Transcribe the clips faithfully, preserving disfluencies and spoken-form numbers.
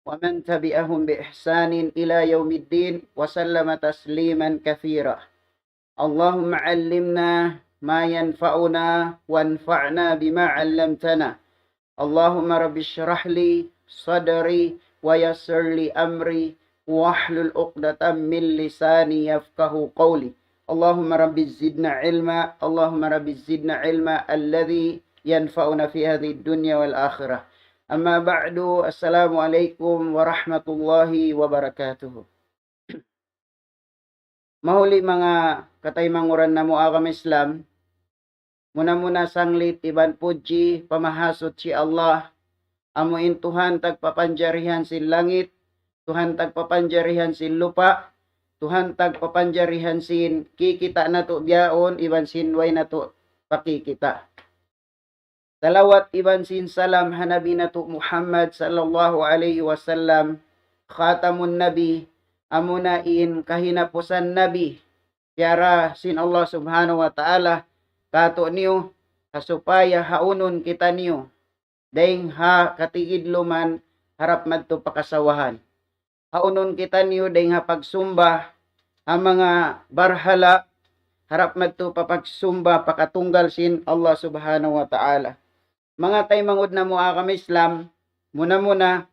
ومن تبعهم بإحسان إلى يوم الدين وسلم تسليما كثيرا. اللهم علمنا ما ينفعنا وانفعنا بما علمتنا. اللهم رب اشرح لي صدري ويسر لي أمري واحلل عقدة من لساني يفقه قولي. اللهم رب زدنا علما، اللهم رب زدنا علما الذي ينفعنا في هذه الدنيا والآخرة. أما بعد، السلام عليكم ورحمة الله وبركاته. Mahuli manga kataymanghuran namu' agama Islam, muna-muna sanglit iban pudji pamahasut sin Allah, amu in Tuhan tagpapanjarihan sin langit, Tuhan tagpapanjarihan sin lupa', Tuhan tagpapanjarihan sin kikita' natu' bihaun iban sin way natu' pa kikita'. Salawat iban sin salam ha Nabi natu' Muhammad sallallahu alayhi wasallam, khatamun nabi, amuna in kahinapusan nabi, piyara sin Allah subhanahu wa ta'ala, kātu'niyu, ha supaya haunun kitaniyu, dayng ha katigidluman harap madtu pa kasawahan. Haunun kitaniyu dayng ha pagsumba ha manga barhala', harap madtu pa pagsumba pa katunggal sin Allah subhanahu wa ta'ala. Manga taymanghud namu' agama Islam, muna-muna,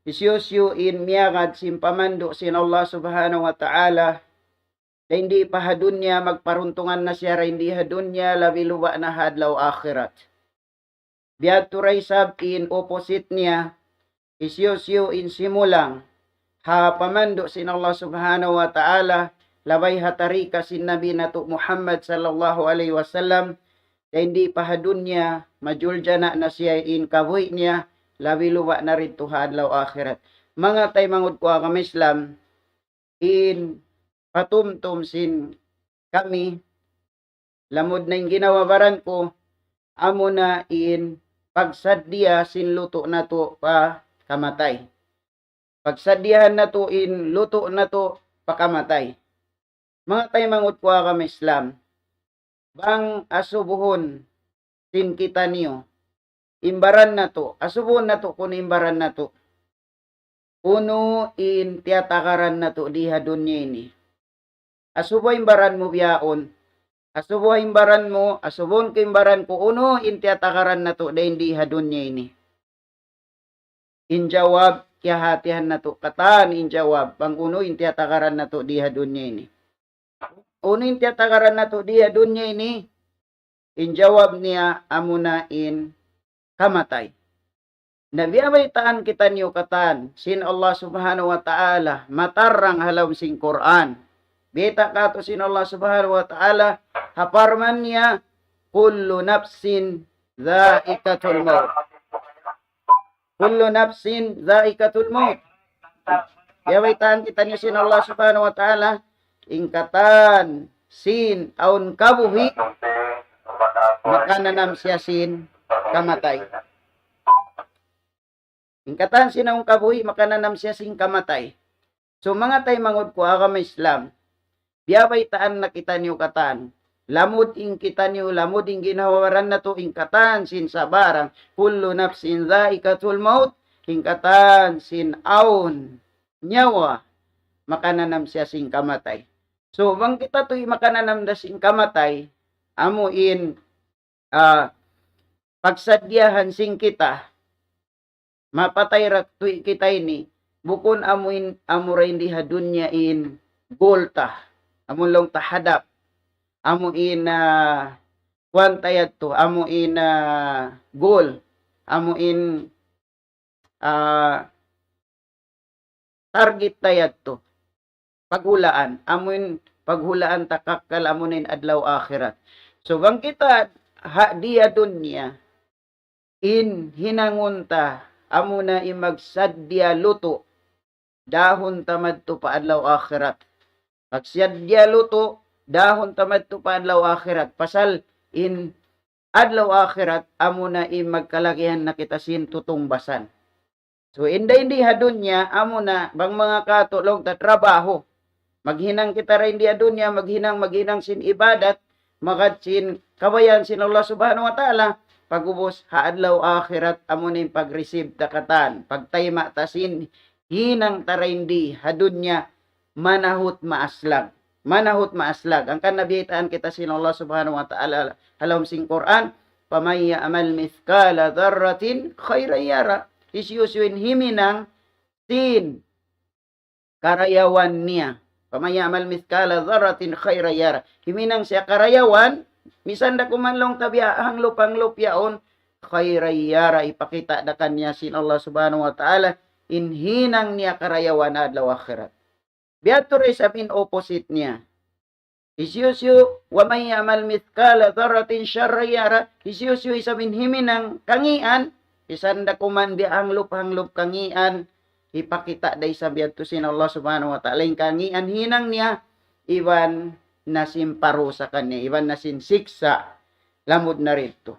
hisiyu-siyu in miyagad sin pamandu' sin Allah subhanahu wa ta'ala, dayng di pa ha dunya, magparuntungan na siya dayng di ha dunya, labi luba' na ha adlaw akhirat. Biya' tuud isab in opposite niya, hisiyu-siyu in simulang ha pamandu' sin Allah subhanahu wa ta'ala, labay ha tarika sin Nabi natu' Muhammad sallallahu alayhi wasallam, dayng di pa ha dunya, majuljana' na siya in kabuhi' niya, labi luba' na didtu ha adlaw akhirat. Manga taymanghud ku agama Islam, in patumtum sin kami, lamud na in ginhawa-baran ku, amuna in pagsaddiya sin lutu' natu' pa kamatay. Pagsaddiyahan natu' in lutu' natu' pa kamatay. Manga taymanghud ku agama Islam, bang asubuhun sin kitaniyu in baran natu', asubuhun natu' kunu' in baran natu'. Unu in tiyatagaran natu' di ha dunya ini. Asubu in baran mu bihaun. Asubu in baran mu, asubuhun ku in baran ku, unu in tiyatagaran natu' dayng di ha dunya ini. In jawab, kiyahatihan natu' katan in jawab, bang unu in tiyatagaran natu' di ha dunya ini. Unu in tiyatagaran natu' di ha dunya ini, in jawab niya amuna in kamatay. Na biyabaytaan kitaniyu katan sin Allah subhanahu wa ta'ala, matarang ha lawm sin Qur'an. Biyayta' katu' sin Allah subhanahu wa ta'ala, ha parman niya, كل نفس ذائقة الموت. كل نفس ذائقة الموت. Biyabaytaan kitaniyu sin Allah subhanahu wa ta'ala, in katan sin awn kabuhi', makananam siya sin kamatay. In katan sin awn kabuhi', makananam siya sin kamatay. So, manga taymanghud ku agama Islam, biyabaytaan na kitaniyu katan. Lamud in kitaniyu, lamud in ginhawa-baran natu', in katan sin sabarang, كل نفس ذائقة الموت, in katan sin awn nyawa, makananam siya sin kamatay. So, bang kita tuud makananam da sin kamatay, amu in, ah, pagsaddiyahan sin kita, mapatay ra tuud kita ini, bukun amu in, amu ra in di ha dunya in goal ta. Amu laung ta hadap. Amu in, ah, kuwan ta yadtu, amu in, ah, goal. Amu in, ah, target ta yadtu. Paghulaan, amu in paghulaan ta kakkal amu na in adlaw akhirat. So, bang kita ha, di ha dunya, in hinangun ta, amu na in magsaddiya lutu', dahun ta madtu pa adlaw akhirat. Magsaddiya lutu', dahun ta madtu pa adlaw akhirat. Pasal in adlaw akhirat, amu na in magkalagihan na kita sin tutungbasan. So, in di ha dunya, amu na, bang manga katu' laung ta trabaho. Maghinang kita dayn di ha dunya, maghinang, maghinang sin ibadat, magad sin kabayaan sin Allah subhanahu wa ta'ala, pag'ubus ha adlaw akhirat, amuna in pag-receive ta katan, pagtayma' ta sin hinang ta dayn di ha dunya, manahut maaslag. Manahut maaslag. Hangkan na biyaytaan kita sin Allah Subhanahu wa Ta'ala ha lawm sin Qur'an, فَمَن يَعْمَلْ مِثْقَالَ ذَرَّةٍ خَيْرًا يَرَهُ. Hisiyu-siyu in himinang sin karayawan niya. فَمَن يَعْمَلْ مِثْقَالَ ذَرَّةٍ خَيْرًا يَرَهُ. Himinang siya karayawan, misan da kuman laung ta biya' hanglup-hanglup yaun, خَيْرًا يَرَهُ, hipakita' da kaniya sin Allah Subhanahu wa Ta'ala in hinang niya karayawan adlaw akhirat. Biya' tuud isab in opposite niya. Hisiyu-siyu, وَمَن يَعْمَلْ مِثْقَالَ ذَرَّةٍ شَرًّا يَرَهُ. Hisiyu-siyu isab in himinang kangīan, misan da kuman biya' hanglup-hanglup kangīan, hipakita' da isab yadtu sin Allah Subhanahu wa Ta'ala in kangīan hinang niya, iban na sin parusakan niya, iban na sin siksa', lamud na didtu.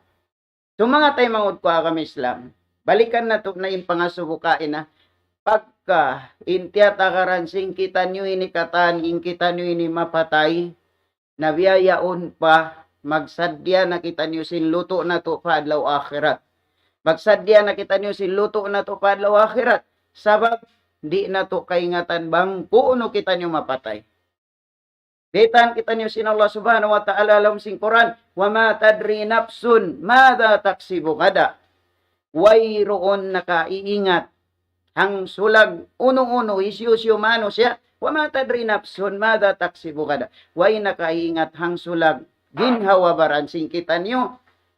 So, manga taymanghud ku ha agama Islam, balikan natu' na in pangasubu kaina, pagka in tiyatakaran sin kitaniyu ini katan, in kitaniyu ini mapatay, na biya' yaun pa, magsaddiya na kitaniyu sin lutu' natu' pa adlaw akhirat. Magsaddiya na kitaniyu sin lutu' natu' pa adlaw akhirat. Sabab, di' natu' kaingatan bang kuunu kitaniyu mapatay. Biyaytaan kitaniyu sin Allah Subhanahu wa Ta'ala ha lawm sin Qur'an, وَمَا تَدْرِي نَفْسٌ مَاذَا تَكْسِبُ غَدًا. Wayruun nakaiingat hangsulag unu-unu, hisiyu-siyu manusiya', وَمَا تَدْرِي نَفْسٌ مَاذَا تَكْسِبُ غَدًا. Way nakaiingat hangsulag ginhawa-baran sin kitaniyu,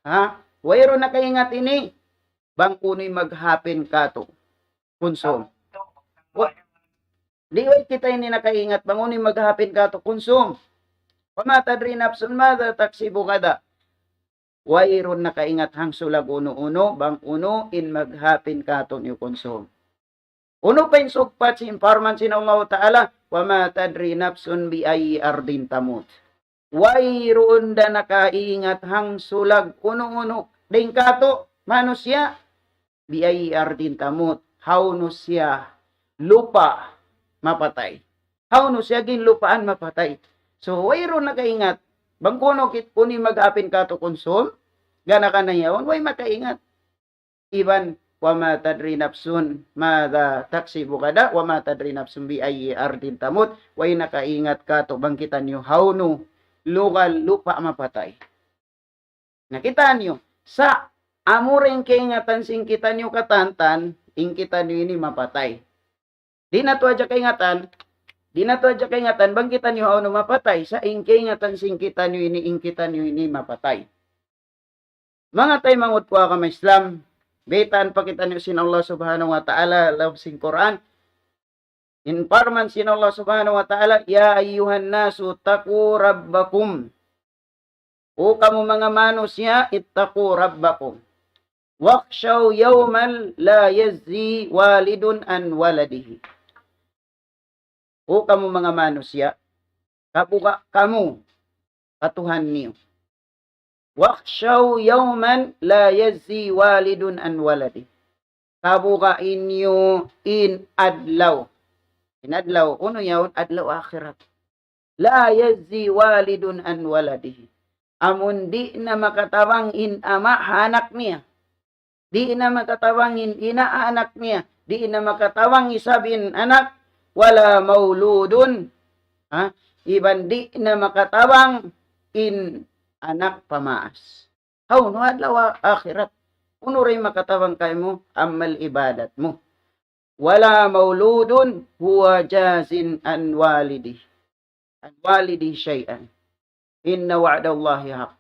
ha? Wayruun nakaiingat ini, bang unu in maghapin katu'. Kunsum. Wa-, di' way kita ini nakaingat bang unu in maghapin katu' kunsum. وَمَا تَدْرِي نَفْسٌ مَاذَا تَكْسِبُ غَدًا. Wayruun nakaingat hangsulag unu-unu, bang unu in maghapin katu' niyu kunsum. Unu pa in sugpat sin parman sin Allah Ta'ala, وَمَا تَدْرِي نَفْسٌ بِأَيِّ أَرْضٍ تَمُوتُ. Wayruun da nakaingat hangsulag unu-unu dayn katu' manusiya', بِأَيِّ أَرْضٍ تَمُوتُ, hawnu siya lupa' mapatay. Hawnu siya ginlupaan mapatay. So, wayruun nakaingat. Bang kuunu kit-, kuunu in maghapin katu' kunsum, gana-gana yaun, way makaingat. Iban, وَمَا تَدْرِي نَفْسٌ مَاذَا تَكْسِبُ غَدًا، وَمَا تَدْرِي نَفْسٌ بِأَيِّ أَرْضٍ تَمُوتُ, way nakaingat katu' bang kitaniyu hawnu lugal lupa' mapatay. Na kitaniyu, sa' amura in kaingatan sin kitaniyu katantan, in kitaniyu ini mapatay. Di' natu' hadja kaingatan, di' natu' hadja kaingatan, bang kitaniyu hawnu mapatay, sa' in kaingatan sin kitaniyu ini, in kitaniyu ini mapatay. Manga taymanghud ku ha agama Islam, baytaan pa kitaniyu sin Allah Subhanahu wa Ta'ala, ha lawm sin Qur'an, in parman sin Allah Subhanahu wa Ta'ala, يَا أَيُّهَا النَّاسُ اتَّقُوا رَبَّكُمْ. O kamu manga manusiya', اتَّقُوا رَبَّكُمْ. وَاخْشَوْا يَوْمًا لَا يَجْزِي وَالِدٌ عَنْ وَلَدِهِ. O kamu manga manusiya', kabuga' kamu pa Tuhan niyu. وَاخْشَوْا يَوْمًا لَا يَجْزِي وَالِدٌ عَنْ وَلَدِهِ. Kabuga' niyu in adlaw. In adlaw, unu yaun? Adlaw akhirat. لَا يَجْزِي وَالِدٌ عَنْ وَلَدِهِ. Amun di' na makatabang in ama' ha anak niya. Di' na makatabang in ina' ha anak niya. Di' na makatabang isab in anak. وَلَا مَوْلُودٌ. Ha? Iban di' na makatabang in anak pa maas. Hawnu adlaw akhirat? Unu da in makatabang kaymu? Amal ibadat mu. وَلَا مَوْلُودٌ هُوَ جَازٍ عَنْ وَالِدِهِ، عَنْ وَالِدِهِ شَيْئًا. إِنَّ وَعْدَ اللَّهِ حَقٌّ.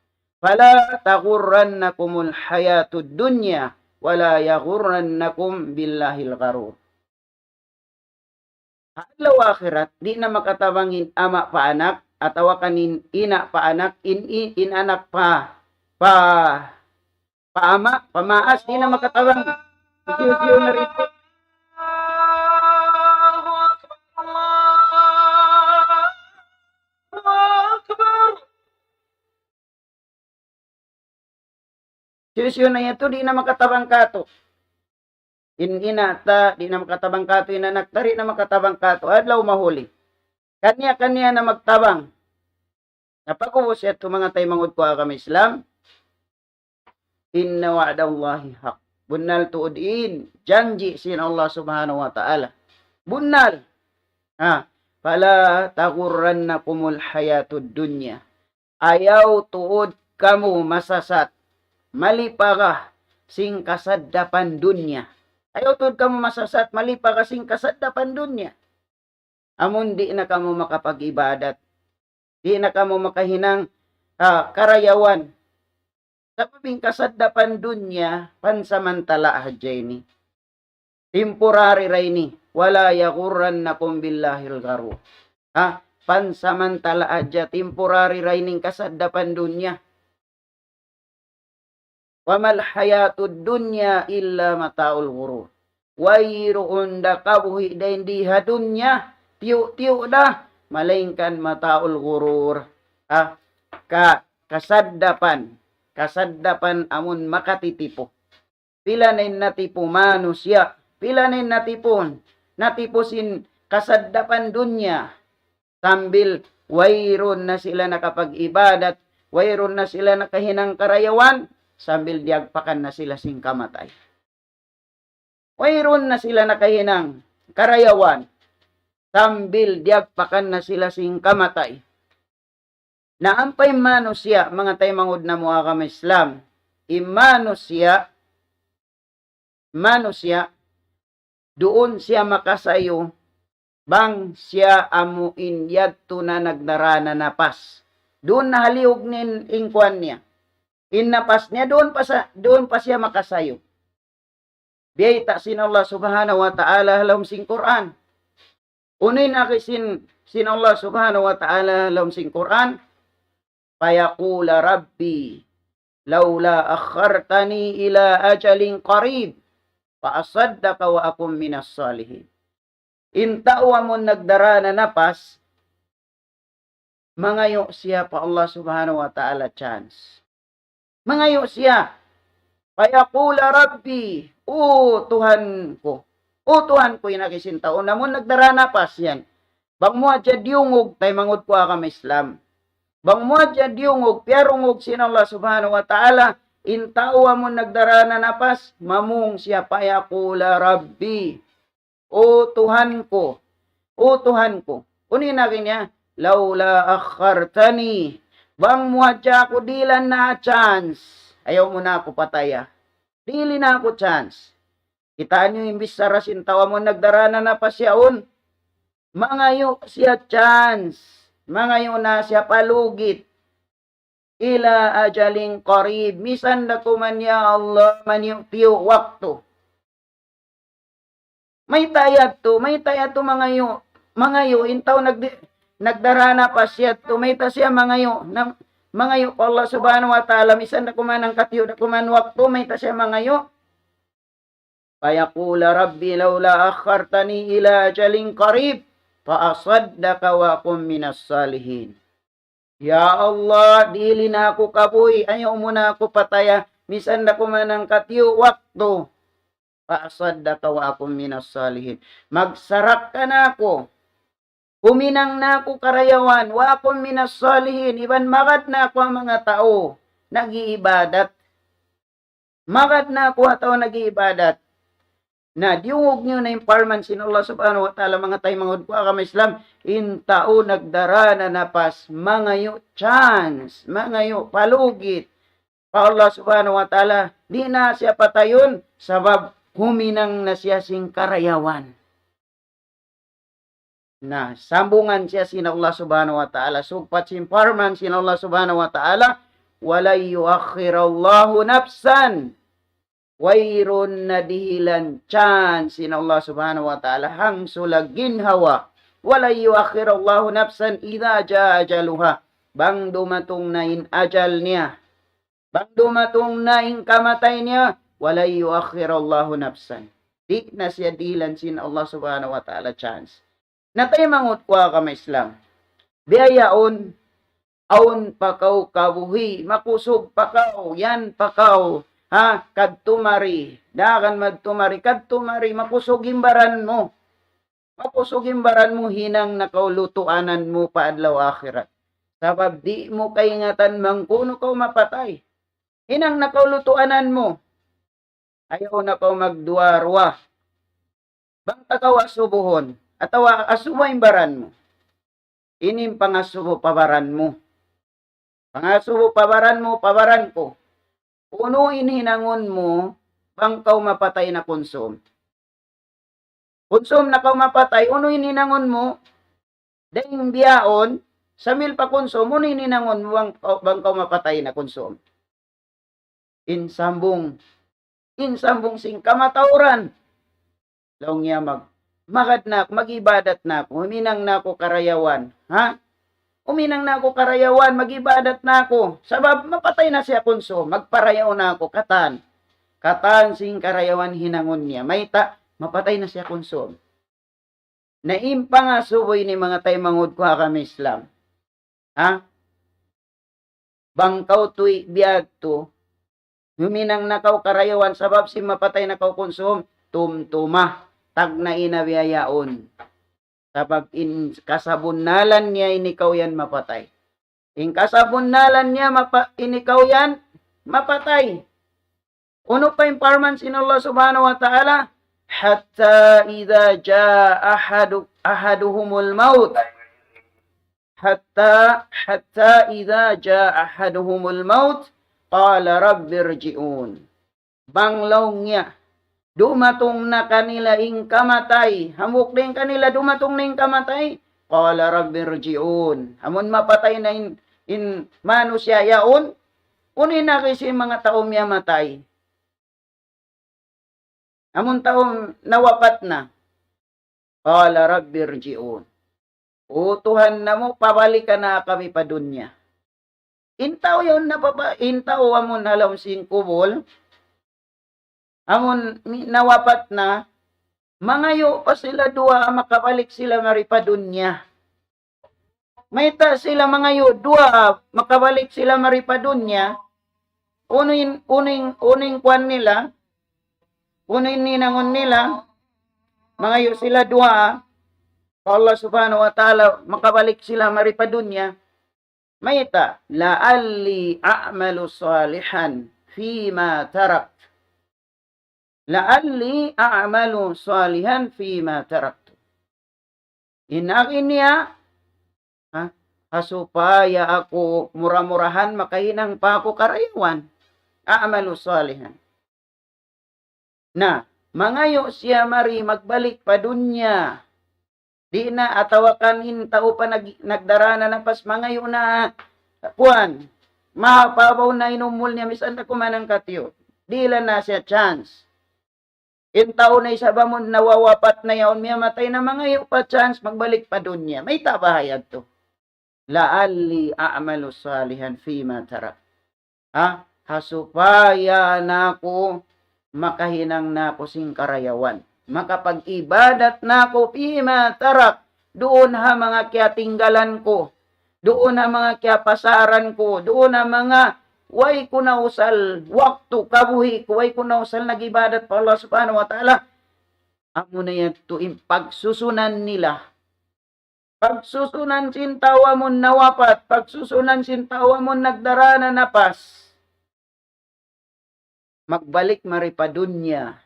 فَلَا تَغُرَّنَّكُمُ الْحَيَاةُ الدُّنْيَا وَلَا يَغُرَّنَّكُم بِاللَّهِ الْغَرُورُ. Ha adlaw akhirat, di' na makatabang in ama' pa anak, atawa kan in ina' pa anak, in, in, in anak pa, pa, pa ama', pa maas, di' na makatabang. Hisiyu-siyu na rin. Hisiyu-siyu na yadtu, di' na makatabang katu'. In ina' ta, di' na makatabang katu', in anak ta, di' na makatabang katu'. Adlaw mahuli. Kaniya-kaniya na magtabang. Na pag'ubus yadtu, manga taymanghud ku ha agama Islam, إن وعد الله حق. Bunnal tuud in janji' sin Allah Subhanahu wa Ta'ala. Bunnal. Ha. فلا تغرنكم الحياة الدنيا. Ayaw tuud kamu masasat, malipaga sin kasaddapan dunya. Ayaw tuud kamu masasat, malipaga sin kasaddapan dunya. Amun di' na kamu makapag-ibadat, di' na kamu makahinang, ah, karayawan. Sabab in kasaddapan dunya, pansamantala hadja ini. Temporary ra ini. ولا يغرنكم بالله الغرور. Ha? Pansamantala hadja, temporary ra ini in kasaddapan dunya. وما الحياة الدنيا إلا متاع الغرور. Wayruun da kabuhi' dayn di ha dunya, tiyu'-tiyu' da, malaingkan متاع الغرور. Ha? Ka-, kasaddapan, kasaddapan amun makatitipu. Pila na in natipu manusiya', pila na in natipu, natipu sin kasaddapan dunya. Sambil wayruun na sila nakapag-ibadat, wayruun na sila nakahinang karayawan, sambil diyagpakan na sila sin kamatay. Wayruun na sila nakahinang karayawan, sambil diyagpakan na sila sin kamatay. Na ampa in manusiya', manga taymanghud namu' agama Islam, in manusiya', manusiya', duun siya makasayu, bang siya amu in yadtu na nagdara na napas. Duun na ha liyug niya in, in kuwan niya. In napas niya, duun pa sa-, duun pa siya makasayu. Biyayta' sin Allah Subhanahu wa Ta'ala ha lawm sin Qur'an. Unu in agi sin, sin Allah Subhanahu wa Ta'ala ha lawm sin Qur'an? فيقول رب لولا أخرتني إلى أجل قريب فأصدق وأكن من الصالحين. In tau amun nagdara na napas, mangayu' siya pa Allah Subhanahu wa Ta'ala chance. Mangayu' siya. فيقول رب, O Tuhan ku. O Tuhan ku, in agi sin tau amun nagdara napas yan. Bang mu hadja diyungug, taymanghud ku agama Islam. Bang mu hadja diyungug, piyarungug sin Allah Subhanahu wa Ta'ala, in tau amun nagdara na napas, mamung siya, فيقول رب. O Tuhan ku, O Tuhan ku. Unu in agi niya? لولا أخرتني. Bang mu hadja aku dihilan na chance. Ayaw mu na aku pataya. Dihili na aku chance. Kitaa niyu in bichara sin tau amun nagdara na napas yaun. Mangayu' siya chance. Mangayu' na siya palugit. إلى أجل قريب. Misan da kuman, ya Allah, maniyu'-tiyu' waktu. Mayta' yadtu, mayta' yadtu mangayu', mangayu', in tau nagdi-, nagdara napas yadtu, mayta' siya mangayu', na, mangayu' pa Allah Subhanahu wa Ta'ala, misan da kuman hangkatiyu' da kuman waktu, mayta' siya mangayu'. فيقول رب لولا أخرتني إلى أجل قريب فأصدق وأكن من الصالحين. Ya Allah, dihili na aku kabuhi', ayaw mu na aku pataya, misan da kuman hangkatiyu' waktu. فأصدق وأكن من الصالحين. Magsarakka na aku. Huminang na aku karayawan, وأكن من الصالحين, iban magad na aku ha manga tau nag-iibadat. Magad na aku ha tau nag-iibadat. Na, diyungug niyu na in parman sin Allah Subhanahu wa Ta'ala, manga taymanghud ku agama Islam, in tau nagdara na napas, mangayu' chance, mangayu' palugit pa Allah Subhanahu wa Ta'ala, di' na siya patayun, sabab huminang na siya sin karayawan. Na, sambungan siya sin Allah Subhanahu wa Ta'ala, sugpat sin parman sin Allah Subhanahu wa Ta'ala, ولن يؤخر الله نفسا. Wayruun na dihilan chance sin Allah Subhanahu wa Ta'ala, hangsulag ginhawa. ولن يؤخر الله نفسا إذا جاء أجلها. Bang dumatung na in ajal niya. Bang dumatung na in kamatay niya, ولن يؤخر الله نفسا. Di' na siya dihilan sin Allah Subhanahu wa Ta'ala chance. Na taymanghud ku agama Islam. Biya' yaun, awn pa kaw kabuhi', makusug pa kaw, yan pa kaw, ha, kadtu mari, dagan madtu mari, kadtu mari, makusug in baran mu. Makusug in baran mu, hinang na kaw lutuanan mu pa adlaw akhirat. Sabab di' mu kaingatan bang kunu' kaw mapatay. Hinang na kaw lutuanan mu. Ayaw na kaw magduwa-ruwa. Bang ta kaw asubuhun, atawa asubu in baran mu. Ini in pangasubu pa baran mu. Pangasubu pa baran mu, pa baran ku. Unu in hinangun mu, bang kaw mapatay na kunsum. Kunsum na kaw mapatay, unu in hinangun mu, dayng bihaun, sambil pa kunsum, unu in hinangun mu, bang kaw, bang kaw mapatay na kunsum. In sambung, in sambung sin kamatauran. Laung niya mag-, magad na aku, mag-ibadat na aku, huminang na aku karayawan. Ha? Huminang na aku karayawan, mag-ibadat na aku. Sabab mapatay na siya kunsum, magparayaw na aku, katan. Katan sin karayawan hinangun niya. Mayta', mapatay na siya kunsum. Na in pangasubu ini manga taymanghud ku ha agama Islam. Ha? Bang kaw tuwi' biya' tu, huminang na kaw karayawan sabab sin mapatay na kaw kunsum, tumtuma, tagna' in biya' yaun. Sabab in kasabunnalan niya in ikaw yan mapatay. In kasabunnalan niya mapa-, in ikaw yan mapatay. Unu pa in parman sin Allah Subhanahu wa Ta'ala? حتى إذا جاء أحد-، أحدهم الموت. حتى، حتى إذا جاء أحدهم الموت قال رب ارجعون. Bang laung niya, dumatung na kanila in kamatay, hambuuk dayn kanila dumatung na in kamatay, قال رب ارجعون. Amun mapatay na in, in manusiya' yaun, unu in agi sin manga tau miyamatay? Amun tau nawapat na. قال رب ارجعون. O Tuhan namu', pabalikan na kami pa dunya. In tau yaun napapa-, in tau amun ha lawm sin kubul, amun mi-, nawapat na, mangayu' pa sila duwaa makabalik sila mari pa dunya. Mayta' sila mangayu' duwaa makabalik sila mari pa dunya, unu in, unu in, unu in kuwan nila, unu in hinangun nila, mangayu' sila duwaa pa Allah Subhanahu wa Ta'ala, makabalik sila mari pa dunya. Mayta', لعلي أعمل صالحا فيما تركت. لعلي أعمل صالحا فيما تركت. In agi niya, ha, ha supaya aku mura-murahan makahinang pa aku karayawan. أعمل صالحا. Na, mangayu' siya mari magbalik pa dunya. Di' na atawa kan in tau pa nag-, nagdarā na napas mangayu' na, kuwan, maha pa baw na in umul niya, misan da kuman hangkatiyu'. Dihilan na siya chance. In tau na isab amun nawawapat na yaun, miyamatay na, mangayu' pa chance magbalik pa dunya. Mayta' baha' yadtu? لعلي أعمل صالحا فيما تركت. Ha? Ha supaya na aku makahinang na aku sin karayawan. Makapag-ibadat na aku فيما تركت. Duun ha manga kiyatinggalan ku. Duun ha manga kiyapasaran ku. Duun ha manga way ku nausal waktu kabuhi' ku, way ku nausal nag-ibadat pa Allah Subhanahu wa Ta'ala. Amuna yadtu in pagsusunan nila. Pagsusunan sin tau amun nawapat, pagsusunan sin tau amun nagdarā na napas. Magbalik mari pa dunya.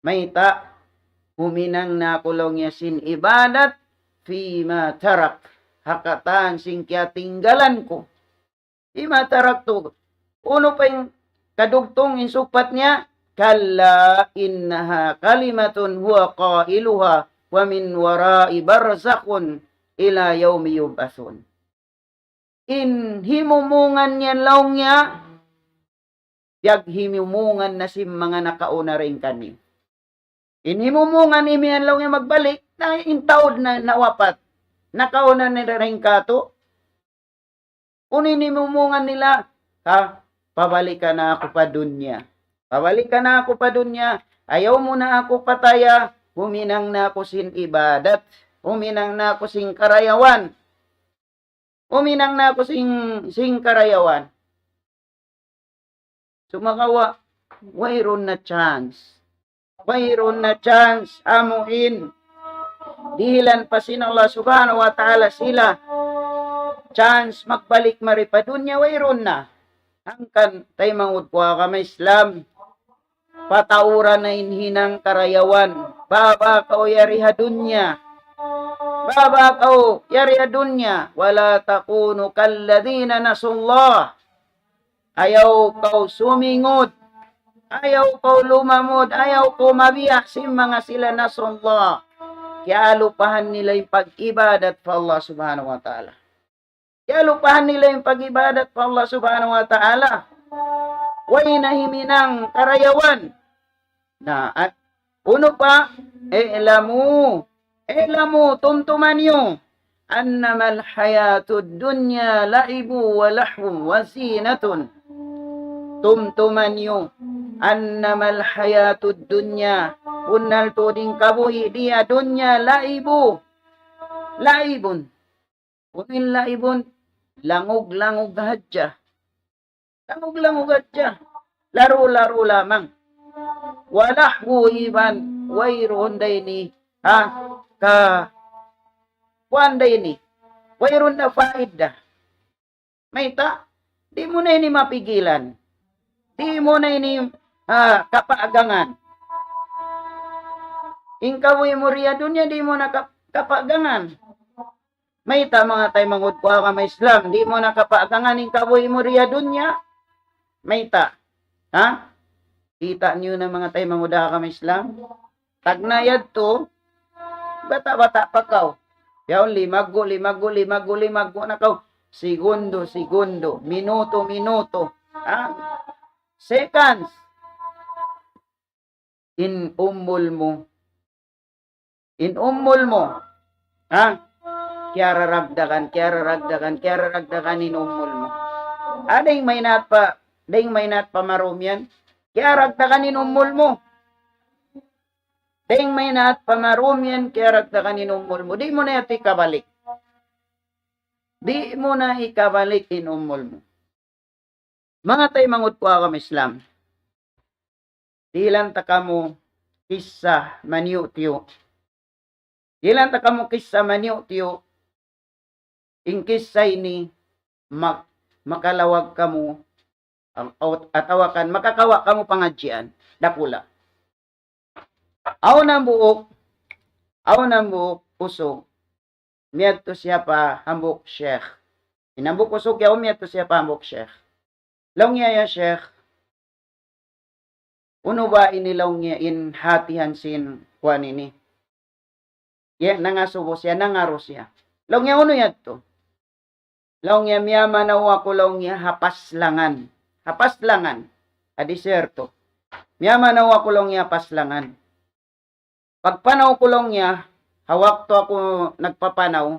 Mayta', huminang na aku laung niya sin ibadat, فيما تركت, ha katan sin kiyatinggalan ku. فيما تركت. Unu pa in kadugtung in sugpat niya? كلا إنها كلمة هو قائلها ومن ورائهم برزخ إلى يوم يبعثون. In himumungan niya laung niya, piyaghimumungan na sin manga nakauna dayn kaniyu. In himumungan imiyan laung niya magbalik, na in taud na nawapat. Nakauna na dayn kātu'. Unu in himumungan nila? Ha? Pabalikan na aku pa dunya. Pabalikan na aku pa dunya. Ayaw mu na aku pataya. Huminang na aku sin ibadat. Huminang na aku sin karayawan. Huminang na aku sin, sin karayawan. Sumagawa', wayruun na chance. Wayruun na chance, amu in dihilan pa sin Allah Subhanahu wa Ta'ala sila. Chance magbalik mari pa dunya, wayruun na. Hangkan taymanghud ku ha agama Islam, patauran na in hinang karayawan. Baba' kaw yari ha dunya. Baba' kaw yari ha dunya. ولا تكونوا كالذين نسوا الله. Ayaw kaw sumingud. Ayaw kaw lumamud. Ayaw kaw mabiya' sin manga sila نسوا الله. Kiyalupahan nila in pag-ibadat pa Allah Subhanahu wa Ta'ala. Kiyalupahan nila in pag-ibadat pa Allah Subhanahu wa Ta'ala. Way na himinang karayawan. Na, at unu pa, اعلموا, اعلموا, tumtuma niyu, أنما الحياة الدنيا لعب ولهو وزينة. Tumtuma niyu, أنما الحياة الدنيا, bunnal tuud in kabuhi' di ha dunya, لعب. لعب. Unu in لعب? Langug-langug hadja. Langug-langug hadja. Laru-laru lamang. ولهو, iban wayruun da ini, ha, ka, kuwan da ini. Wayruun da faida. Mayta', di' mu na ini mapigilan. Di' mu na ini, ha, kapagangan. In kabuhi' mu di ha dunya, di' mu na kap-, kapagangan. Mayta', manga taymanghud ku ha agama Islam, di' mu na kapagangan in kabuhi' mu di ha dunya. Mayta'. Ha? Kita' niyu na, manga taymanghud ha agama Islam. Tagna' yadtu, bata'-bata' pa kaw. Yaun limaggu', limaggu', limaggu', limaggu' na kaw. Segundo, segundo, minuto, minuto. Ha? Seconds. In umul mu. In umul mu. Ha? Kiyararagdagan, kiyararagdagan, kiyararagdagan in umul mu. Ha, dayn maynaat pa, dayn maynaat pa marum yan. Kiyaragdagan in umul mu. Dayn maynaat pa marum yan, kiyaragdagan in umul mu. Di' mu na yadtu ikabalik. Di' mu na ikabalik in umul mu. Manga taymanghud ku ha agama Islam. Dihilan ta kamu kissa maniyu'-tiyu'. Dihilan ta kamu kissa maniyu'-tiyu'. In kissa ini mak-, makalawag kamu, atawa kan makakawa' kamu pangadjian dakula'. Awn hambuuk, awn hambuuk usug, miyadtu siya pa hambuuk sheikh. In hambuuk usug yaun miyadtu siya pa hambuuk sheikh. Laung niya, "Ya sheikh, unu ba ini," laung niya, "in hatihan sin kuwan ini?" Ya, nangasubu siya, nangaru siya. Laung niya, "Unu yadtu?" Laung niya, "Miyamanaw aku," laung niya, "ha paslangan." Ha paslangan. Ha disyerto. "Miyamanaw aku," laung niya, "ha paslangan. Pagpanaw ku," laung niya, "ha waktu aku nagpapanaw,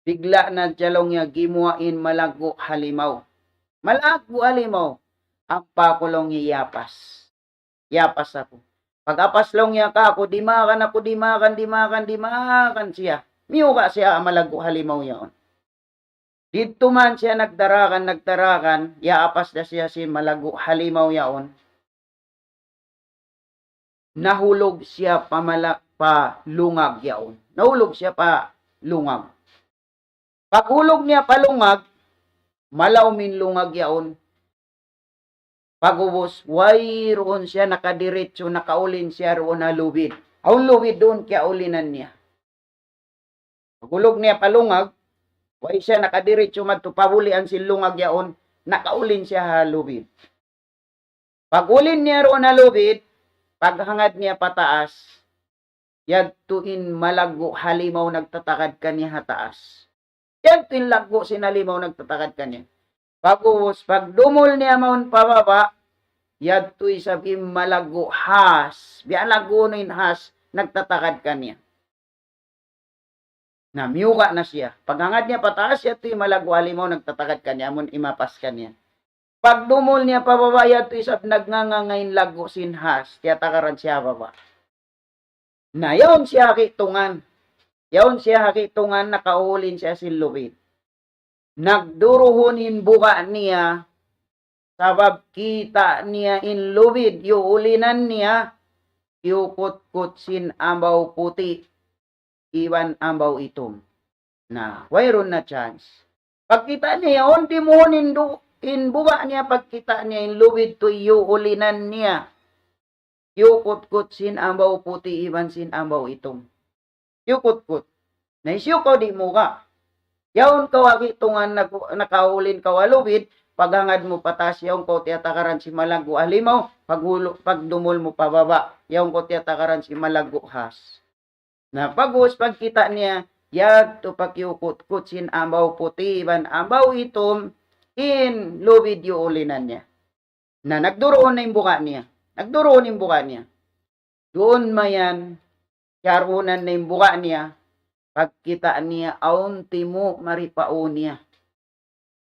bigla' na hadja," laung niya, "gimuwa' in malaggu' halimaw. Malaggu' halimaw. Ampa aku," laung niya, "iyapas. Iyapas aku. Pag-apas," laung niya, "kāku', dimagan aku, dimagan, dimagan, dimagan siya. Miyuga' siya ha malaggu' halimaw yaun. Didtu man siya nagdaragan, nagdaragan, iyaapas da siya sin malaggu' halimaw yaun. Nahulug siya pa mala-, pa lungag yaun. Nahulug siya pa lungag. Paghulug niya pa lungag, malaum in lungag yaun. Pag'ubus, wayruun siya nakadiritsu, nakaulin siya duun ha lubid. Awn lubid duun kiyaulinan niya. Paghulug niya pa lungag, way siya nakadiritsu madtu pa bulian sin lungag yaun, nakaulin siya ha lubid. Pag-ulin niya duun ha lubid, paghangad niya pataas, yadtu in malaggu' halimaw nagtatagad kaniya ha taas. Yadtu in laggu' sin halimaw nagtatagad kaniya. Pag'ubus, pagdumul niya mawn pa baba', yadtu isab in malaggu' has. Biya' laggu' unu in has nagtatagad kaniya. Na, miyuga' na siya. Paghangad niya pataas, yadtu in malaggu' halimaw nagtatagad kaniya, amun imapas kaniya. Pagdumul niya pa baba', yadtu isab nagnganganga in laggu' sin has, tiyatagaran siya ha baba'. Na, yaun siya ha kitungan. Yaun siya ha kitungan, nakaulin siya sin lubid. Nagduruhun in buga' niya, sabab kita' niya in lubid, iyuulinan niya, iyukutkut sin ambaw puti', iban ambaw itum. Na, wayruun na chance. Pagkita' niya yaun, dimuhun in du-, in buga' niya pagkita' niya in lubid tu iyuulinan niya. Kiyukutkut sin ambaw puti' iban sin ambaw itum. Kiyukutkut. Na hisiyu kaw di' muga'. Yaun kaw agi tungan nag-, nakaulin kaw ha lubid, paghangad mu pataas yaun kaw tiyatakaran sin malaggu' ha limaw, paghulu-, pagdumul mu pababa', yaun kaw tiyatakaran sin malaggu' has. Na pag'ubus pagkita' niya, yadtu pa kiyukutkut sin ambaw puti' iban ambaw itum in lubid iyuulinan niya. Na nagduruun na in buga' niya. Nagduruun in buga' niya. Duun mayan, kiyaruunan na in buga' niya. Pagkita' niya awn timu' mari pa ū niya.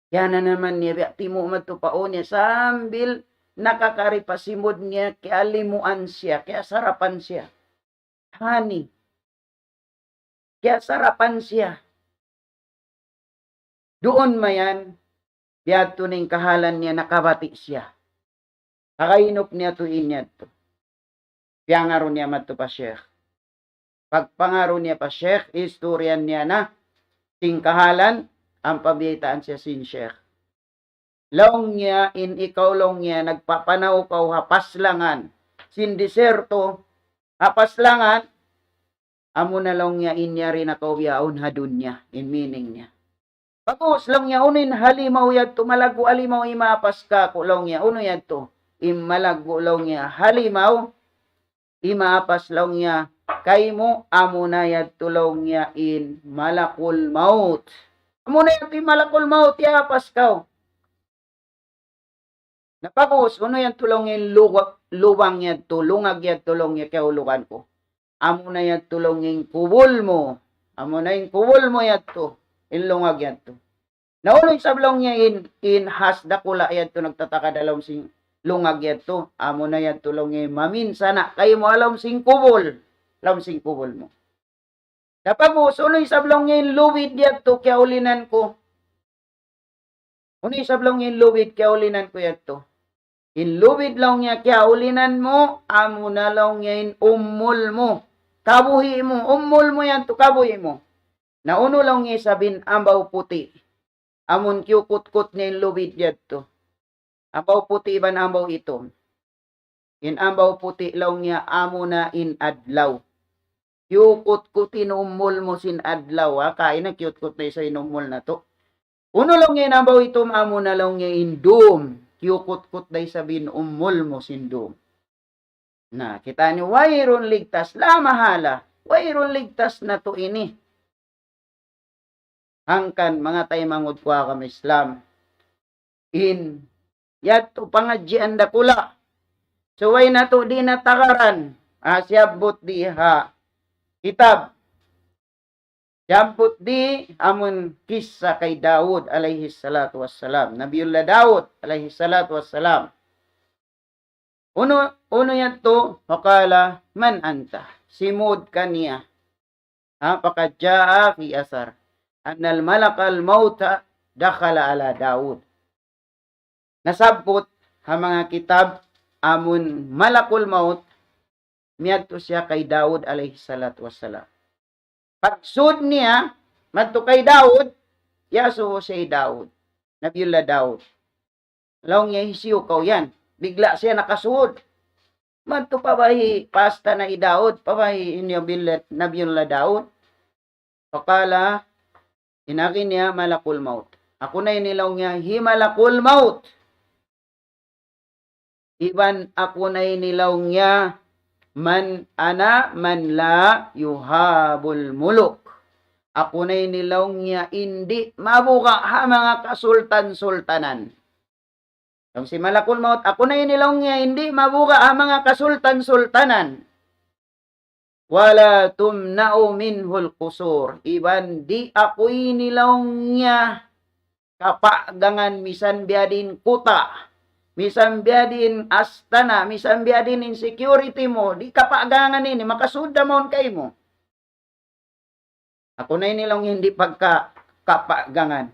Kiyananaman niya biya' timu' madtu pa ū niya sambil nakakari pa simud niya, kiyalimuan siya, kiyasarapan siya. Honey. Kiyasarapan siya. Duun mayan, biyadtu na in kahalan niya nakabati' siya. Tagainup niya tu in yadtu. Piyangaru niya madtu pa sheikh. Pagpangaru niya pa sheikh, istoryahan niya na sin kahalan, ampa biyaytaan siya sin sheikh. Laung niya, in ikaw laung niya, nagpapanaw kaw ha paslangan sin disyerto, ha paslangan, amuna laung niya in yari na kaw bihaun ha dunya, in meaning niya. Pag'ubus laung niya, unu in halimaw yadtu, malaggu' halimaw imapas kāku' laung niya, unu yadtu, in malaggu' laung niya, halimaw, imapas laung niya, kaymu, amuna yadtu laung niya in malakul maut. Amuna yadtu in malakul maut, iyapas kaw. Na pag'ubus, unu yadtu laung in lugag-, lubang yadtu, lungag yadtu laung niya kiyahulugan ku. Amuna yadtu laung in kubul mu. Amuna in kubul mu yadtu, in lungag yadtu. Na unu isab laung niya in, in has dakula' yadtu nagtatakad ha lawm sin lungag yadtu. Amuna yadtu laung niya in maminsana' kaymu ha lawm sin kubul. Lawm sin kubul mu. Na pag'ubus, unu isab laung niya in lubid yadtu kiyaulinan ku. Unu isab laung in lubid kiyaulinan ku yadtu. In lubid laung niya kiyaulinan mu, amuna laung niya in umul mu. Kabuhi' mu, umul mu yadtu, kabuhi' mu. Na unu laung niya isab in ambaw puti'. Amun kiyukutkut niya in lubid yadtu. Ambaw puti' iban ambaw itum. In ambaw puti' laung niya amuna in adlaw. Kiyukutkut in umul mu sin adlaw, ha? Kaina kiyutkut na isab in umul natu'. Unu laung niya in ambaw itum, amuna laung niya in dum. Kiyukutkut da isab in umul mu sin dum. Na, kita' niyu, wayruun ligtas, la mahala. Wayruun ligtas natu' ini. Hangkan manga taymanghud ku ha agama Islam. In, yadtu pangadjian dakula'. Subay natu' di' natakaran. Ah, siyabbut di ha kitab. Siyabbut di amun kissa kay Daud alayhi salatu wassalam. Nabiullah Daud alayhi salatu wassalam. Unu, unu yadtu? فقال من أنت؟ Simud kaniya. Ha, فقد جاء في أثر أن ملك الموت دخل على داود. Nasabbut ha manga kitab amun malakul maut miyadtu siya kay Daud alayhi salatu wassalam. Pagsud niya, madtu kay Daud, iyasubu siya hi Daud. Nabiullah Daud. Laung niya, hisiyu kaw yan? Bigla' siya nakasud. Madtu pa bahi' pa astana' hi Daud, pa bahi' hi Nabiullah, Nabiullah Daud. Faqala, in agi niya malakul maut. Aku na ini laung niya hi malakul maut. Iban aku na ini laung niya man ana man la yuhabul muluk. Aku na ini laung niya in di' mabuga' ha manga kasultan-sultanan. Laung sin malakul maut, aku na ini laung niya in di' mabuga' ha manga kasultan-sultanan. ولا تمنع منه القصور. Iban di' aku ini laung niya kapagangan misan biya' diin kuta', misan biya' diin astana', misan biya' diin in security mu, di' kapagangan ini, makasud da mawn kaymu. Aku na ini laung niya in di' pagka-, kapagangan.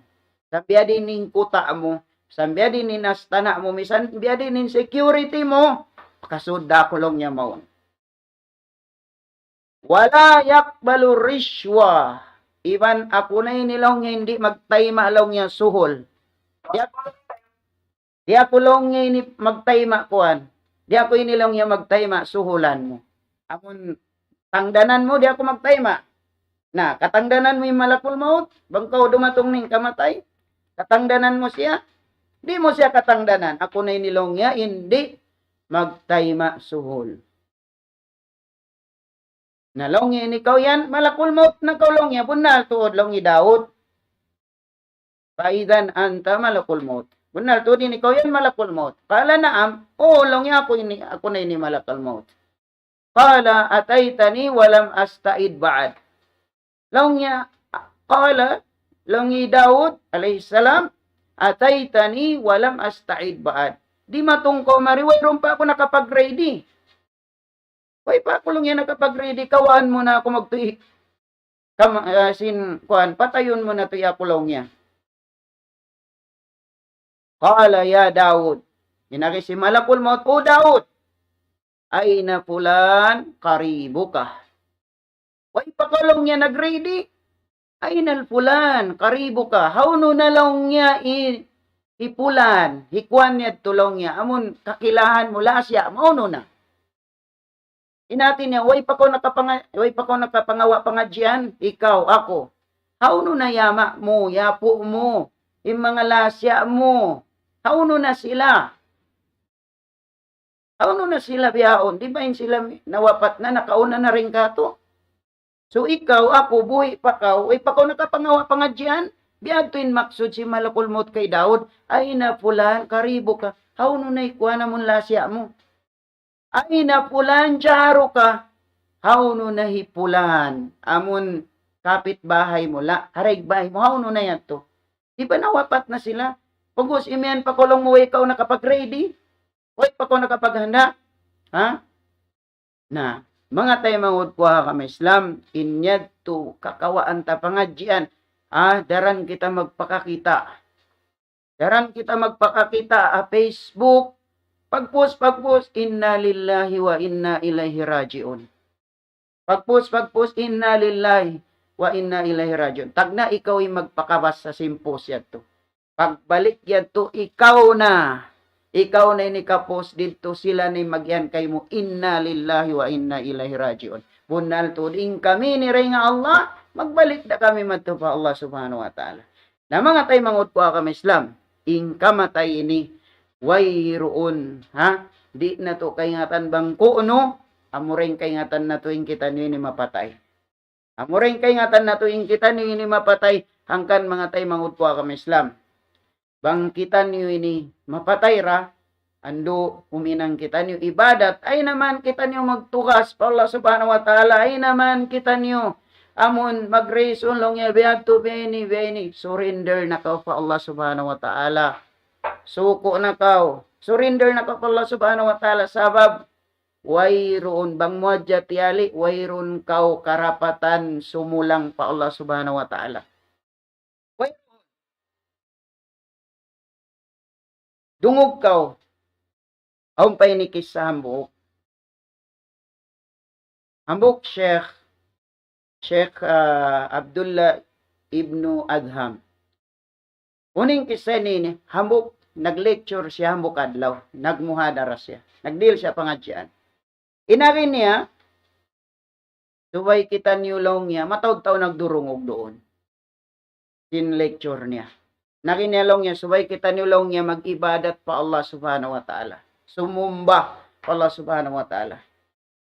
Misan biya' diin in kuta' mu, misan biya' diin in astana' mu, misan biya' diin in security mu, makasud da aku laung niya mawn. ولا يقبل الرشوة. Iban aku na ini laung niya in di' magtayma' laung niya suhul. Yak-, Di' aku laung niya ini magtayma' kuwan. Di' aku ini laung niya magtayma' suhulan mu. Amun tangdanan mu, di' aku magtayma'. Na, katangdanan mu in malakul maut, bang kaw dumatung na in kamatay, katangdanan mu siya, di' mu siya katangdanan. Aku na ini laung niya, in di' magtayma' suhul. Na laung niya, in ikaw yan, malakul maut na kaw laung niya, bunnal tuud laung hi Daud. فإذا أنت ملك الموت. Bunnal tuud in ikaw yan malakul maut. قال نعم. Oo, laung niya, aku ini, aku na ini malakul maut. قال أتيتني ولم أستعد بعد. Laung niya, قال, laung hi Daud alayhi salam, أتيتني ولم أستعد بعد. Dimatung kaw mari, wayruun pa aku nakapag-ready. Way pa aku laung niya nakapag-ready, kawaan mu na aku magtuy. Kam-, ah, sin, kuwan, patayun mu na tuud aku laung niya. قال يا داود. In agi sin malakul maut, "O Daud, أين فلان قريبك؟" Way pa kaw laung niya nag-ready. "أين فلان قريبك؟" Hawnu na laung niya hi, hi Pulan, hi kuwan niya tuud laung niya, amun kakilahan mu, lasa mu, hawnu na? In hati niya, way pa kaw nakapanga-, way pa kaw nakapangawa' pangadjian, ikaw, aku. Hawnu na in ama' mu, in apu' mu, in manga lasa mu, hawnu na sila? Hawnu na sila bihaun? Di' ba in sila nawapat na, nakauna na dayn kātu'? So ikaw, aku, buhi' pa kaw, way pa kaw nakapangawa' pangadjian, biya' hādtu in maksud sin malakul maut kay Daud, "أين فلان قريبك؟" Hawnu na hi kuwan amun lasa mu? "أين فلان جارك؟" Hawnu na hi Pulan, amun kapit bahay mu, la, haraig bahay mu, hawnu na yadtu? Di' ba nawapat na sila? Pag'ubus imiyan pa kaw laung mu, way kaw nakapag-ready? Way pa kaw nakapaghanda'? Ha? Na, manga taymanghud ku ha agama Islam, in yadtu kakawaan ta pangadjian, ah, daran kita magpakakita'. Daran kita magpakakita' ha Facebook, pag-post, pag-post, "إنا لله وإنا إليه راجعون." Pag-post, pag-post, "إنا لله وإنا إليه راجعون." Tagna' ikaw in magpakabasa sin post yadtu. Pagbalik yadtu, ikaw na. Ikaw na in ika-post didtu, sila na in mag-iyan kaymu, "إنا لله وإنا إليه راجعون." Bunnal tuud in kami ini dayn ha Allah, magbalik da kami madtu pa Allah Subhanahu wa Ta'ala. Na, manga taymanghud ku ha agama Islam, in kamatay ini, wayruun, ha? Di' natu' kaingatan bang ku'nu, amura in kaingatan natu' in kitaniyu ini mapatay. Amura in kaingatan natu' in kitaniyu ini mapatay, hangkan manga taymanghud ku ha agama Islam. Bang kitaniyu ini mapatay ra, andu' huminang kitaniyu ibadat, ayaw na man kitaniyu magtugas pa Allah Subhanahu wa Ta'ala, ayaw na man kitaniyu amun mag-reason laung niya biya' hādtu, biya' ini, biya' ini, surrender na kaw pa Allah Subhanahu wa Ta'ala. Suku' na kaw, surrender na kaw pa Allah Subhanahu wa Ta'ala, sabab wayruun, bang mu hadja tiyali', wayruun kaw karapatan sumulang pa Allah Subhanahu wa Ta'ala. Way. Dungug kaw. Awn pa ini kissa hambuuk. Hambuuk Sheikh, Sheikh, ah, Abdullah ibnu Adham. Unu in kissa ini, hambuuk nag-lecture siya hambuuk adlaw, nagmuhadara siya, nagdihil siya pangadjian. In agi niya, subay kitaniyu laung niya, mataud-taud nagdurungug duun sin lecture niya. In agi niya laung niya, subay kitaniyu laung niya mag-ibadat pa Allah Subhanahu wa Ta'ala. Sumumba pa Allah Subhanahu wa Ta'ala.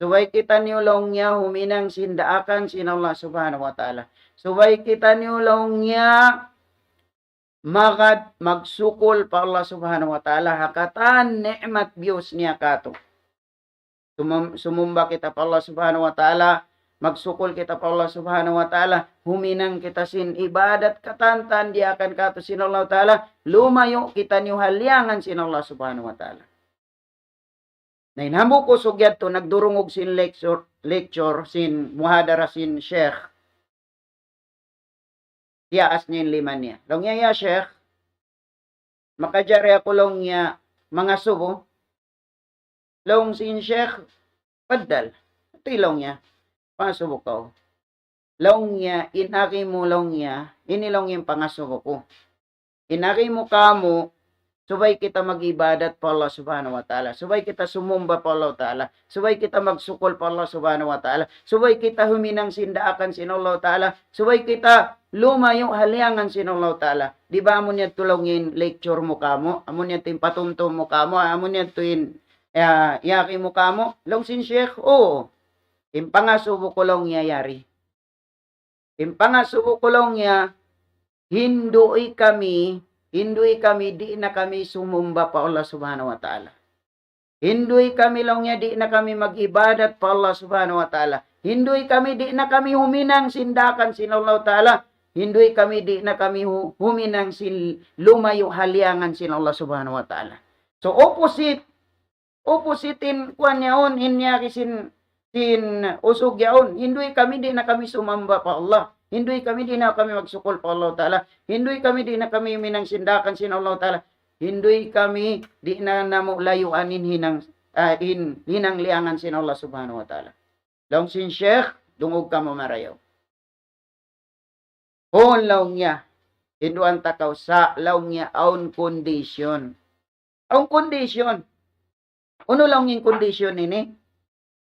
Subay kitaniyu laung niya huminang sin daakan sin Allah Subhanahu wa Ta'ala. Subay kitaniyu laung niya magad magsukul pa Allah Subhanahu wa Ta'ala ha katan ni'mat biyus niya kātu'. Sumum-, sumumba kita pa Allah Subhanahu wa Ta'ala, magsukul kita pa Allah Subhanahu wa Ta'ala, huminang kita sin ibadat katantan diyaakan kātu' sin Allah Ta'ala, lumayu' kitaniyu ha liyangan sin Allah Subhanahu wa Ta'ala. Na in hambuuk usug yadtu nagdurungug sin lecture, lecture sin muhadara sin Sheikh. Tiyaas niya in lima niya. Laung niya, "Ya Sheikh, makajari aku," laung niya, "mangasubu?" Laung sin Sheikh, "Paddal." Atu laung niya, "Pangasubu kaw." Laung niya, "In agi mu," laung niya, "ini," laung niya, "in pangasubu ku. In agi mu kāmu', Subay kita mag-ibadat pa Allah Subhanahu wa Ta'ala. Subay kita sumumba pa Allah Ta'ala. Subay kita magsukul pa Allah Subhanahu wa Ta'ala. Subay kita huminang sin daakan sin Allah Ta'ala. Subay kita lumayu' ha liyangan sin Allah Ta'ala. Di' ba amu niya tuud laung in lecture mu kāmu'? Amu niya tuud in patumtum mu kāmu'? Amu niya tuud in, ya, yari mu kāmu'? Laung sin Sheikh, "Oo. In pangasubu ku laung niya yari." In pangasubu ku laung niya, hindu'i kami, hindu'i kami, di' na kami sumumba pa Allah Subhanahu wa Ta'ala. Hindu'i kami laung niya, di' na kami mag-ibadat pa Allah Subhanahu wa Ta'ala. Hindu'i kami, di' na kami huminang sin daakan sin Allah Ta'ala. Hindu'i kami, di' na kami hu-, huminang sin lumayu' ha liyangan sin Allah Subhanahu wa Ta'ala. So, opposite, opposite in kuwan yaun, in yari sin, sin usug yaun. Hindu'i kami, di' na kami sumamba pa Allah. Hindu'i kami, di' na kami magsukul pa Allah Ta'ala. Hindu'i kami, di' na kami huminang sin daakan sin Allah Ta'ala. Hindu'i kami, di' na namu' layuan in hinang, ah, in hinang liyangan sin Allah Subhanahu wa Ta'ala. Laung sin Sheikh, dungug kamu marayaw. Huun laung niya, hinduan ta kaw sa' laung niya awn condition. Awn condition. Unu laung in condition ini?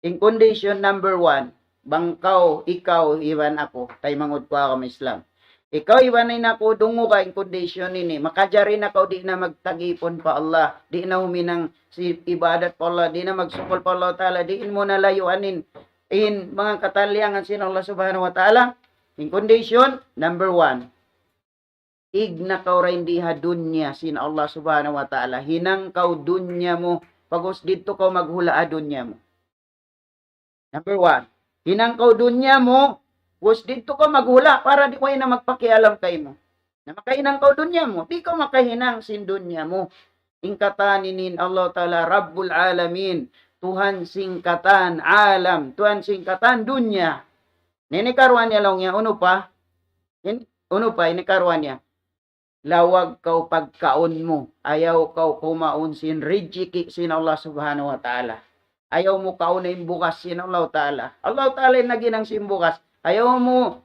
In condition number one, bang kaw, ikaw, iban aku, taymanghud ku ha agama Islam. Ikaw iban in aku, dunguga in condition ini, makajari na kaw di' na magtagipun pa Allah, di' na huminang sin ibadat pa Allah, di' na magsukul pa Allah Ta'ala, di' mu na layuan in, in manga katan liyangan sin Allah Subhanahu wa Ta'ala. In condition, number one, ig na kaw dayn di ha dunya sin Allah Subhanahu wa Ta'ala. Hinang kaw dunya mu, pag'ubus didtu kaw maghula' ha dunya mu. Number one, hinang kaw dunya mu, pag'ubus didtu kaw maghula' para di' way na magpakialam kaymu. Na makahinang kaw dunya mu, di' kaw makahinang sin dunya mu. In katan ini in Allah Ta'ala Rabbul Alamin, Tuhan sin katan alam, Tuhan sin katan dunya. Na ini karuwa niya laung niya, unu pa? In, unu pa, ini karuwa niya. Lawag kaw pagkaun mu. Ayaw kaw kumaun sin rijiki' sin Allah Subhanahu wa Ta'ala. Ayaw mu kauna in bugas sin Allah Ta'ala. Allah Ta'ala in naghinang sin bugas. Ayaw mu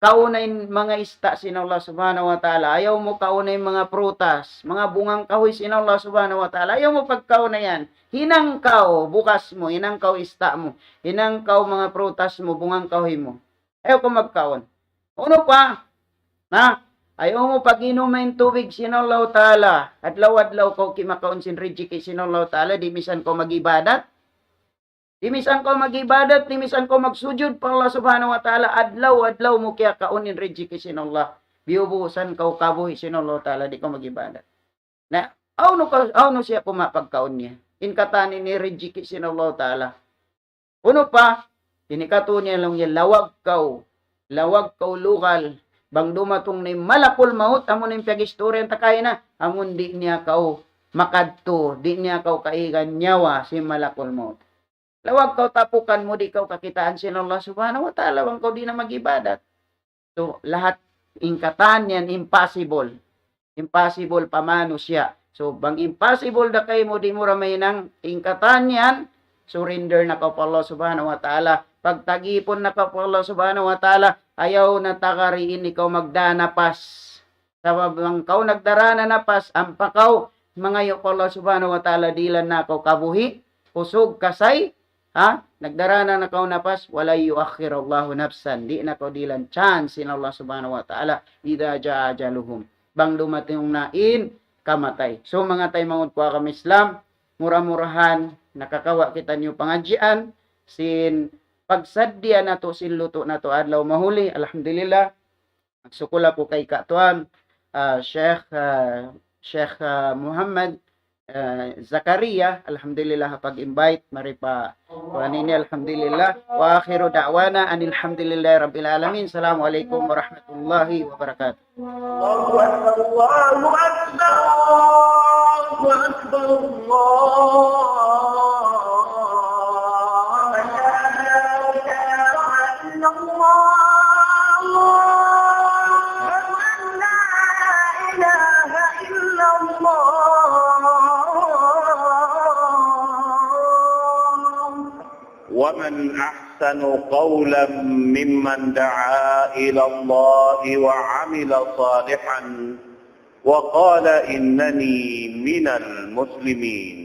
kauna in manga ista' sin Allah Subhanahu wa Ta'ala. Ayaw mu kauna in manga prutas, manga bungang kahuy sin Allah Subhanahu wa Ta'ala. Ayaw mu pagkauna yan. Hinang kaw bugas mu, hinang kaw ista' mu, hinang kaw manga prutas mu, bungang kahuy mu. Ayaw kaw magkaun. Unu pa? Na, ayaw mu pag-inuma in tubig sin Allah Ta'ala. Adlaw-adlaw kaw kimakaun sin rijiki' sin Allah Ta'ala, di' misan kaw mag-ibadat. Di' misan kaw mag-ibadat, di' misan kaw magsujud pa Allah Subhanahu wa Ta'ala, adlaw-adlaw mu kiyakaun in rijiki' sin Allah. Biyubusan kaw kabuhi' sin Allah Ta'ala, di' kaw mag-ibadat. Na, hawnu ka, hawnu siya kuma pagkaun niya? In katan ini rijiki' sin Allah Ta'ala. Unu pa, ini katu' niya laung niya lawag kaw, lawag kaw lugal, bang dumatung na in malakul maut, amu na in piyag-istoryahan ta kaina, amun di' niya kaw makadtu, di' niya kaw kaigan nyawa sin malakul maut. Lawag kaw tapukan mu, di' kaw kakitaan sin Allah Subhanahu wa Ta'ala, bang kaw di' na mag-ibadat. So, lahat in katan yan impossible. Impossible pa manusiya'. So, bang impossible da kaymu, di' mu da mahinang, in katan yan, surrender na kaw pa Allah Subhanahu wa Ta'ala. Pagtagipun na kaw pa Allah Subhanahu wa Ta'ala, ayaw na tagari ini kaw magdanapas. Sabab bang kaw nagdarā na napas, ampa kaw mangayu' pa Allah Subhanahu wa Ta'ala, dihilan na kaw kabuhi', usug, kasay, ha? Nagdarā na na kaw napas, وَلَن يُؤَخِّرَ اللَّهُ نَفْسًا. Di' na kaw dihilan chance sin Allah Subhanahu wa Ta'ala, إِذَا جَاءَ أَجَلُهَا. Bang dumatung na in kamatay. So, manga taymanghud ku ha agama Islam, mura-murahan, nakakawa' kitaniyu pangadjian, sin pagsaddiya natu', sin lutu' natu', adlaw mahuli, alhamdulillah, Magsukul aku kay katuan, ah, Sheikh, ah, Sheikh, ah, Muhammad, ah, Zakaria, alhamdulillah, pag-invite, mari pa, kuan ini, alhamdulillah. وَآخِرُ دَعْوَانَا أَنِ الْحَمْدُ لِلَّهِ رَبِّ الْعَالَمِينَ. السَّلَامُ عَلَيْكُمْ وَرَحْمَةُ اللَّهِ وَبَرَكَاتُهُ. الله أكبر، الله أكبر، الله أكبر، الله أكبر. أشهد أن لا إله إلا الله. أشهد أن لا إله إلا الله. ومن أحسن قولا ممن دعا إلى الله وعمل صالحا وقال إنني من المسلمين.